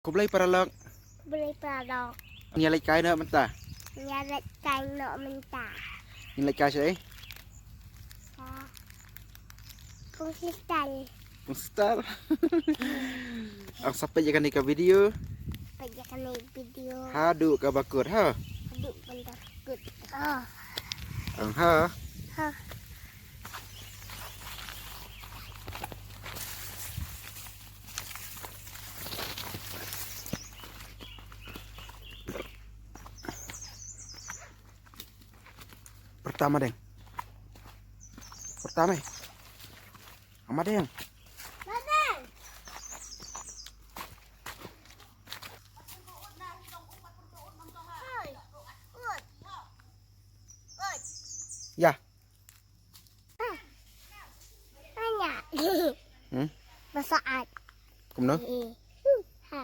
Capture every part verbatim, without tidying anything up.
Khublei paralok. Khublei paralok. Ngi leit kai noh mynta. Ngi leit kai noh mynta. Ngi leit kai shaei? Sa Pung Sister. Pung Sister. Ong sa peit ïa kane ka video. Peit ïa kane video. Haduh kaba kut ha. Haduh kaba kut. Oh. Ong ha. Ha. Pertama deng. Pertama. Ama deng. Ya. Tanya. Hmm? Masaat. Kumno? Eh. Ha.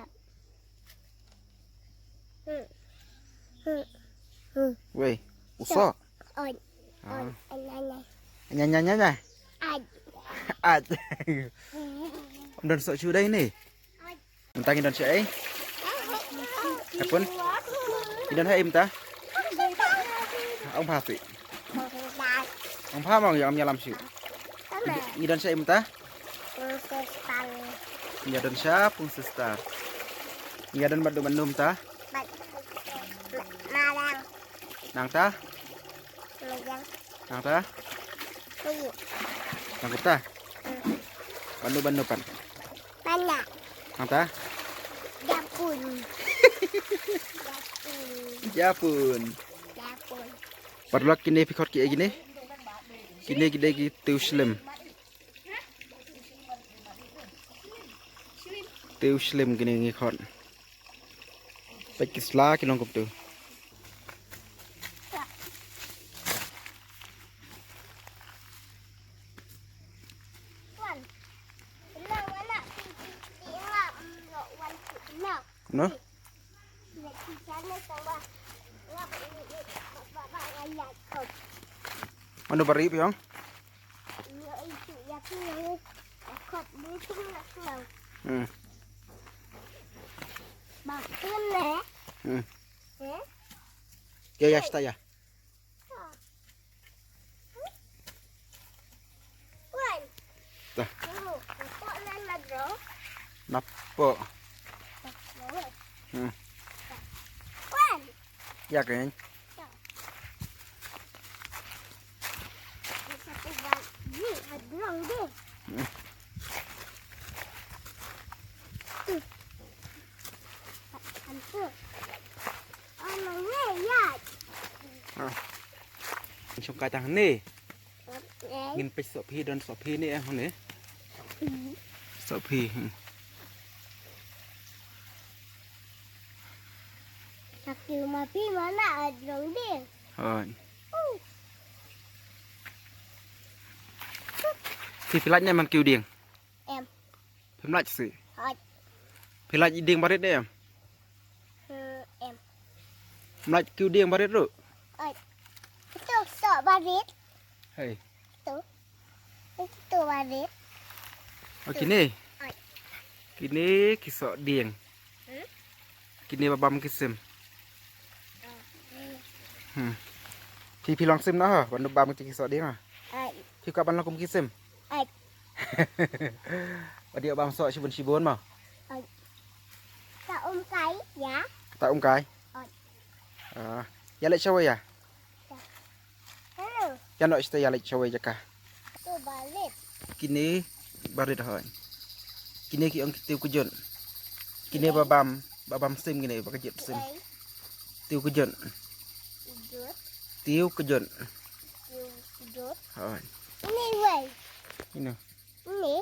Hmm. Hmm. Hmm. Wei, uso. On. Ah. On. Anyanya. Anyanya, anyanya. Ad. Ad. Om don sok shu dai ni. Ad. Mynta ngi don shaei? Kapun? Ngi don shaei mynta? Ong pha phi. Ong pha mong ïa ong ïalam shu. Ngi don shaei mynta? Ngi don sha Pung Sister. Ngi don bad u mynta? Nangta? Nangta? Nangta? Banu banu pan. Nangta? Japun. Japun. Japun. Paralok, kine phi khot ki ei kine? Kine ki dei ki tiew slem. Tiew slem kine ngi khot. Peit ki sla ki long kumtu. Kumno? Mano bari piong? Hmm. Hmm. Ya, ya, sta ya. Dah. Napo? Hmm. Ya, keng. Ah. Shong kai tang ne. Ngin peit soh phi, don soh phi ne, eh, ne. Soh phi. Hmm. Sakit ma phi mana adrong de. Hoi. Phi phi lait ne man kiew dieng? Em. Phim lait si. Hoi. Phi lait dieng barit ne em? Hmm, em. Phim lait kiew dieng barit ruh? Hoi. Itu sok barit. Hei. Itu. Itu barit. Oh, kine. Hoi. Kine ki soh dieng. Hmm? Kine ba bam ki sim. Hmm. Phi phi long sim na ha, ban bam ki soh dieng ha. Ai. Phi ka ban long kum ki sim. Ai. Ba dei bam soh shibun shibun ma. Ai. Ta um kai ya. Ta um kai. Ai. Ah, ya leh shawa ya. Hello. Ïa noh sha ïa leit shawei jaka. Tu barit. Kine barit hoi. Kine ki ong ki tiew kjut. Kine ba bam, ba bam sim kine ba kjut sim. Tiew kjut. Kjut. Tiew kjut. Tiew kjut. Hoi. Ini wei. Ino. Ini.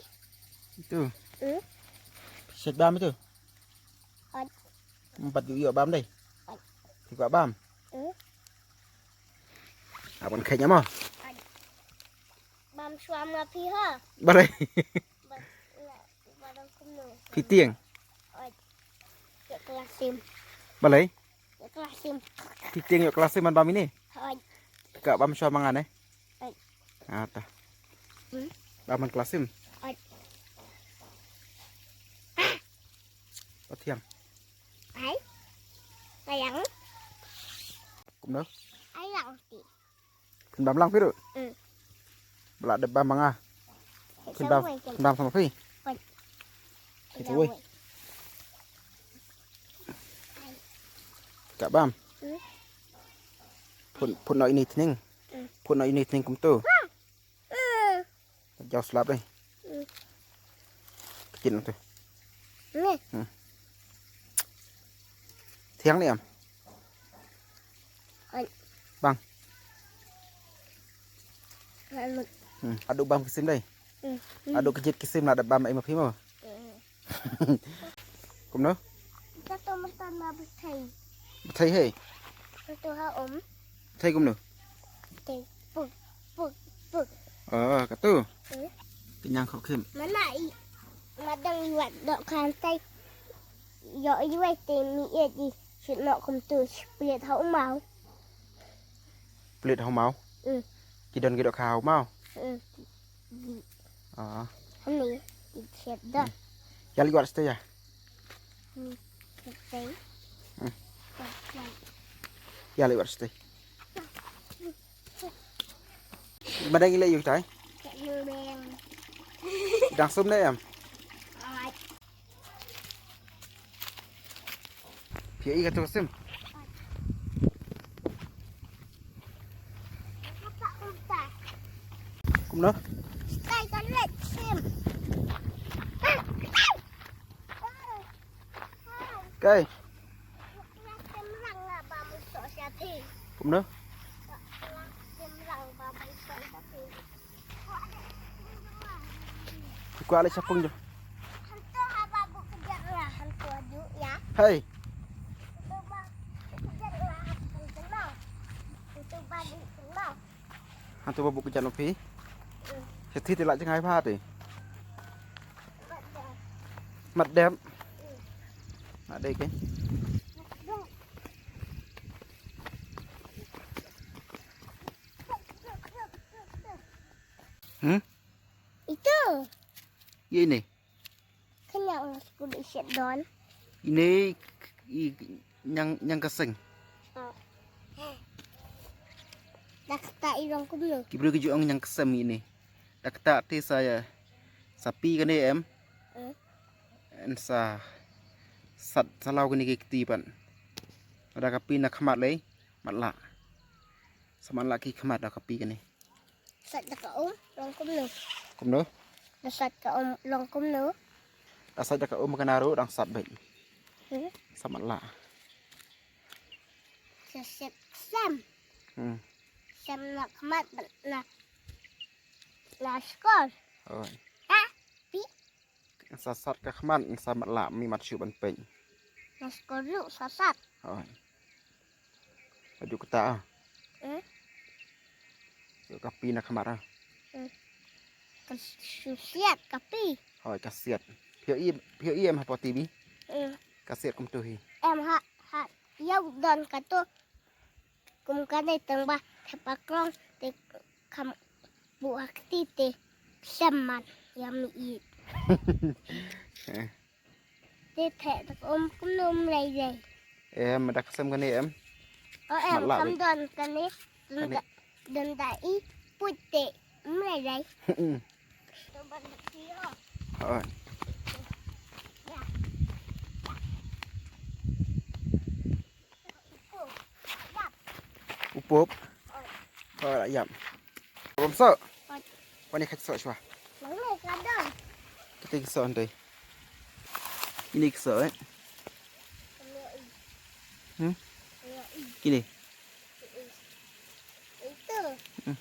Itu. Hmm? Shet bam itu. Hoi. Empat yu yu bam dei. Hoi. Tiga bam. Hmm? Abang kayaknya mah. Bam suam ma phi ha. Balei. Ba-, na, ba dang kumno. Phi tieng. Oi. Ïa klasim. Balei. Ïa klasim. Phi tieng ïa klasim man bam ini. Oi. Ka bam suam mangan eh. Oi. Ah, ta. Hmm? Bam man klasim. Oi. Ba thiang. Yang. Kumno? Ai yang ti. Phin bam lang phi ruh. Hmm. Ba la dep bam ma nga. Phin bam, phin bam sa ma phi. Phi sa wei. Ka bam. Hmm. Phut, phut noh ïa ine i tneng. Hmm. Phut noh ine i tneng kumto. Hmm. Jaw slap dei. Hmm. Ka jin nangto. Ni. Hmm. Thiang ne em? Oi. Bang. Lalu. Hmm. Haduh bam ki sim dei. Hmm. Haduh kjit ki sim la dep bam ei ma phi mo. Hmm. Kumno? Kato matan ma bthei. Bthei hei? Kato ha um. Bthei kumno? Bthei. Puk, puk, puk. Ah, kato. Hmm. Kenyang khop khim. Mana i. Madang iwat dok kantai. Yo iwai te mi e di. Shit nok kumto. Split ha umau. Plit ha umau. Hmm. Ki don ki dok ha umau. Hmm. Ah. Hani, ki chet da. Hmm. Ïa leit wad shatei ïa. Hmm, shatei. Hmm. Shatei. Ïa leit wad shatei. Ba dang ïa leit ïa u tai. Shatei. Dang sum ne em? Ai. Phi ïohi kato ka sim? Kumno? Kai. Kumno? Kwah leit sha pung jong. Hei. Hangto ba buh kjat noh phi. Sha thied te la jngai bha te. Mat dep. Mat dep ke. Hmm? Ito. Ine. Kenyang ngas kudu iset don. Ine i nyang, nyang ka seng. Oh. Dak ta i long kumno. Ki briew ki ju ong nyang ka sem ine. Dak ta te sa ïa. Sa pi kane em. Hmm. En sa sat sa law kane ki kti pat. Lada ka pi na khmat lei, mat lah. Sa mat lah ki khmat da ka pi kane. Sat da ka um long kumno. Kumno? Da sat ka um long kumno. Da sat da ka um kane ruh dang sat beit. Hmm? Sa mat lah. Sa sat sem. Hmm. Sem na khmat na, na skor. Oh. Ha? Pi? Sa sat ka khmat, sa mat lah, mi mat shu ban peit. Nas ko ruh sa sat. Hoi. Aju kata ah. Eh? Yu ka pi na khmat ah. Eh. Ka shu siat ka pi. Hoi, ka siat. Phi ïohi, phi ïohi em ha poti bi? Eh. Ka siat kumto hi. Em ha, ha. Ïa u don kato. Kum kane tang ba, te pakrong, te kam buh ha kti te, seman, ïa mi it. Eh. Te te, te um kum num lei lei. Em, da ka sem kane em. O em, mat lah kam beit. Don kane, don kane. Da, don da i, put te, um lei lei. Mm. To ban da ki o. Hoi. Ya. U pop. Oh, la ïap. Bam so. Wan ïa khat so shwa. Kata ki so hynrei. Ini ki so eh. Hmm? Kini. Hmm.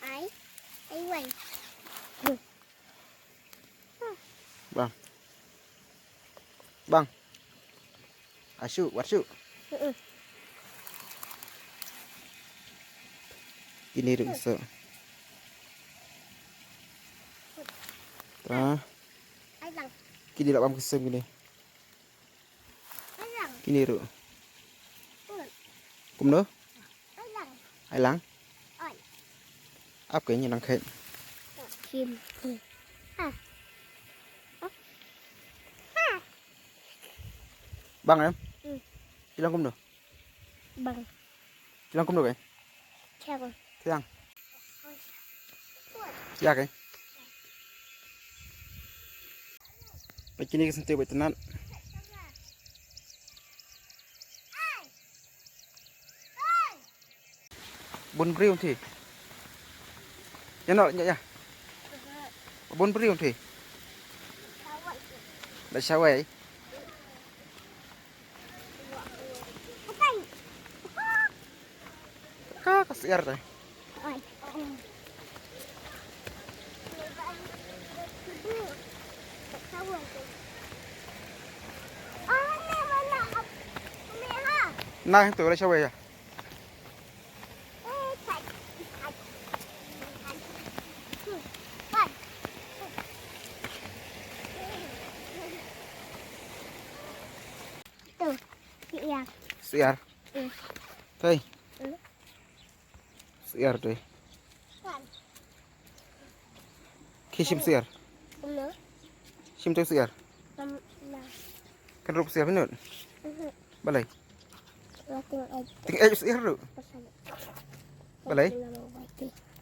Ai. Ai wai. Bang. Bang. Asu, wat su. Mm-mm. Kini ruh so. Ta. Ai lang. Kini lah bam kesem kini. Ai lang. Kini ruh. Mm. Kumno? Ai lang. Ai lang? Oi. Ap ke ngi nang khet. Kim. Ha. Ha. Bang em? Hmm. Ki long kumno? Bang. Ki long kumno kai? Chang. Chang. Ya kai. Ba kini ka sente ba itynnat. Bun briew thi. Ya no, ya ya. Bun briew thi. Da shawai. Ka ka siar dai. Na tu da shawai ya. Siar. Tei. Siar tei. Ki shim siar. Shim tei siar. Kan rup siar minut. Balai. Ting ej siar tu. Balai.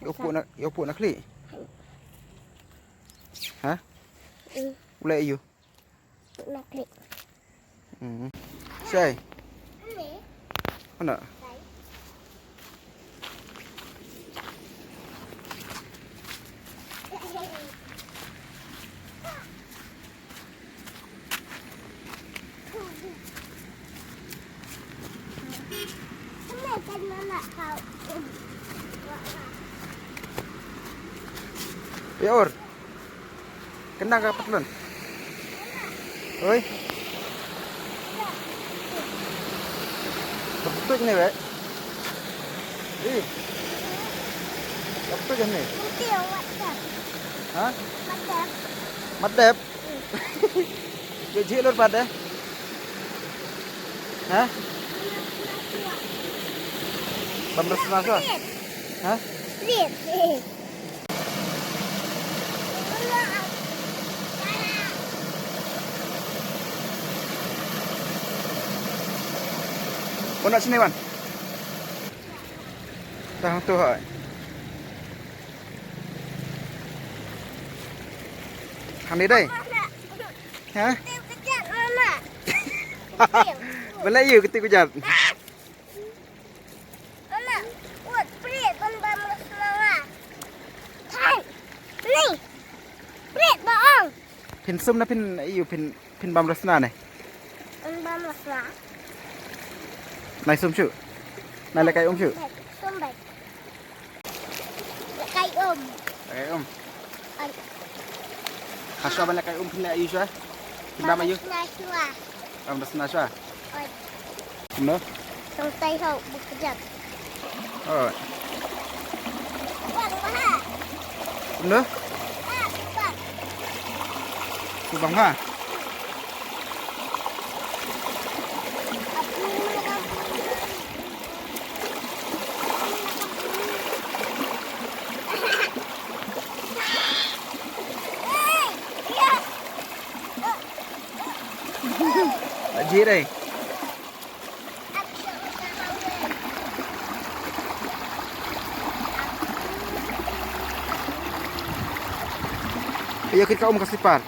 Yo pu na, yo pu na kli. Ha? Ulai yu. Shai. Mana? Ya or. Kena ka patlon. Oi. Betul ni wek. Ih. Betul ni. Ha? Madep. Ye jhi lor pat eh. Ha? Bam ras na sa. Ha? Kau nak sini wan. Dah tu hai. Hani dai. Ha? Balai yu keti kujat. Phin sum na phin yu phin phin bam rasna ne. Phin bam rasna. Nai sum shu. Nai lekai um shu. Sum bai. Kai um. Kai um. Ai. Ha shuwa ban la kai um phin la ayu shuwa. Phin bam ayu. Shuwa shuwa. Bam da sna shuwa. Oi. No. Tong tai ho bukjat. Oi. Bang ha. No. Bang ha. Jire. Ayo kita um ka slipar.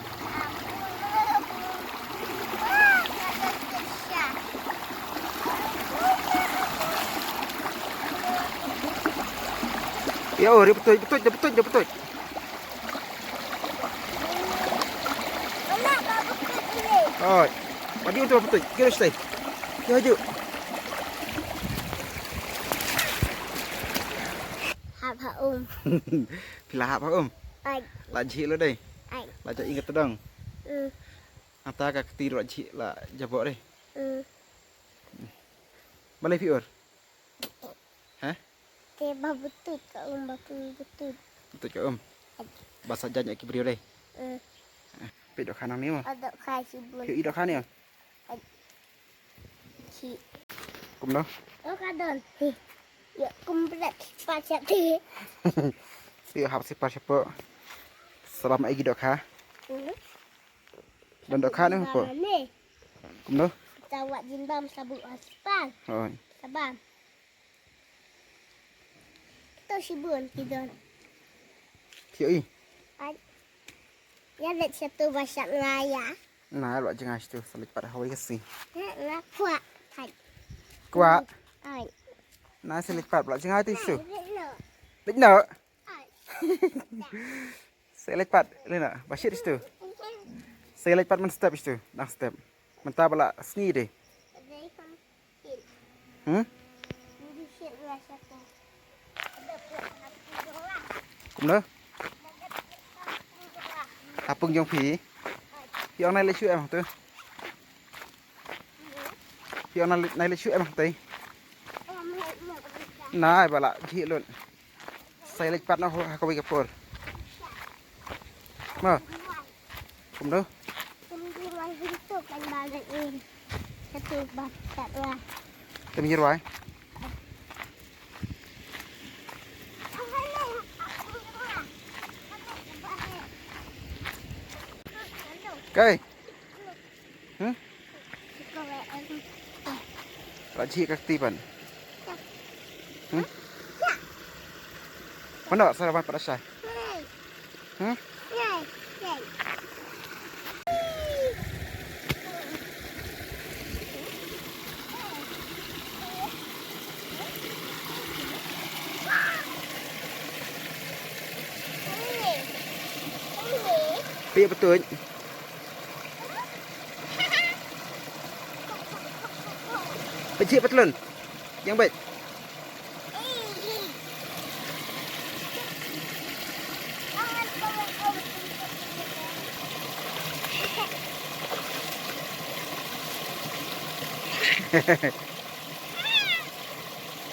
Ya, oh, dia betul, betul, dia betul, dia betul. Oi. Padi untuk betul. Kira stay. Kira haju. Hap ha um. Pila hap ha um. Ai. La jhi lo dei. Ai. La ja ingat tedong. Hmm. Ata ka kti la jhi la jabok dei. Hmm. Balai piur. Ha? Te ba butut ka um, ba pun butut. Butut ka um. Ba sa jan ya ki briew dei. Hmm. Pe do khanang ni mo. Ado khai si bun. Pe do khanang. Ki. Kumno? Oh, ka don. Hi. Ya, kum bret. Pachat hi. Ya, hap si pachat po. Salam ai gi dohkha. Hmm. Don dohkha ne po. Kumno? Tawat jingbam sabu aspal. Oi. Sabam. To shibun kidon. Tio i. Ai. Ya let satu basak naya. Na, lok jngai stu, selit pat hawai kasi. Na, na, kuat. Hai. Kuat. Ai. Na, selit pat, lok jngai tu stu. Let no. Let no. Ai. Selit pat, lena, basit stu. Selit pat man step stu, nang step. Menta bala sngi de. Hmm? Kumno? Apung jong phi. Phi ong nai le shu em tu. Phi ong nai le shu em tu. Nai bala ji lut. Sai lek pat na ho ha kawei ka por. Ma. Kumno? Satu bak kat lah. Temi ruai. Kai. Hmm? Ka la jhieh ka kti pat. Hmm? Mano sa la wan pat shai? Hmm? Pia betul. Pejik petelun. Yang baik.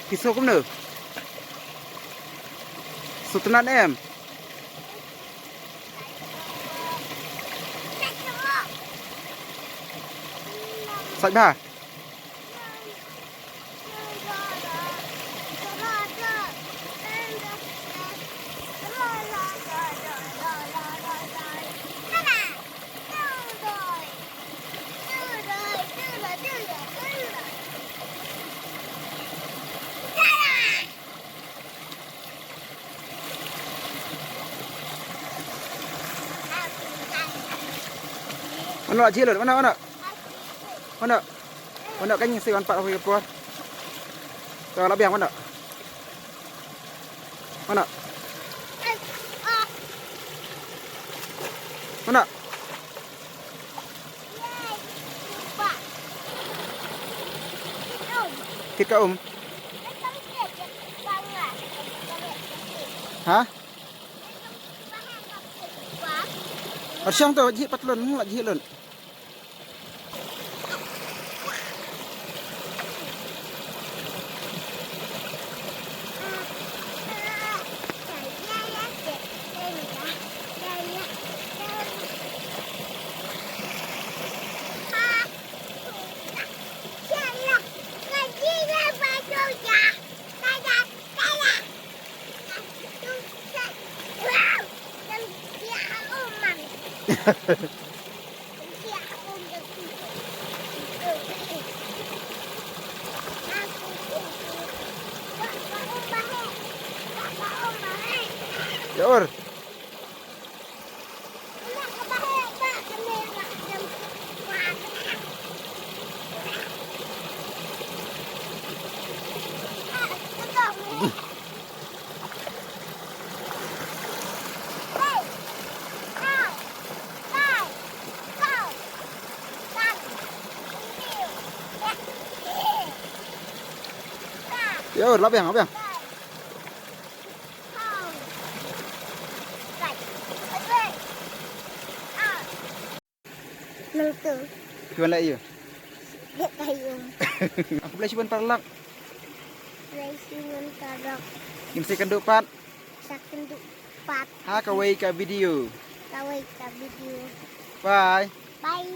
Kiso kumno? Sutnan em. Sait bha. Mano jilur, mano, mano. Mano. Mano kan si wan pat hui por. To la biang mano. Mano. Mano. Kit ka um. Ha? Arsiang to, jih patlun, la jih lun. Yor. Yo, la biang, la biang. Nang tu. Phi wan leh ïa u? Leh kaei um. Khublei shibun paralok. Khublei shibun paralok. Ngin sa ïakynduh pat. Sa ïakynduh pat. Ha kawei ka video. Kawei ka video. Bye. Bye.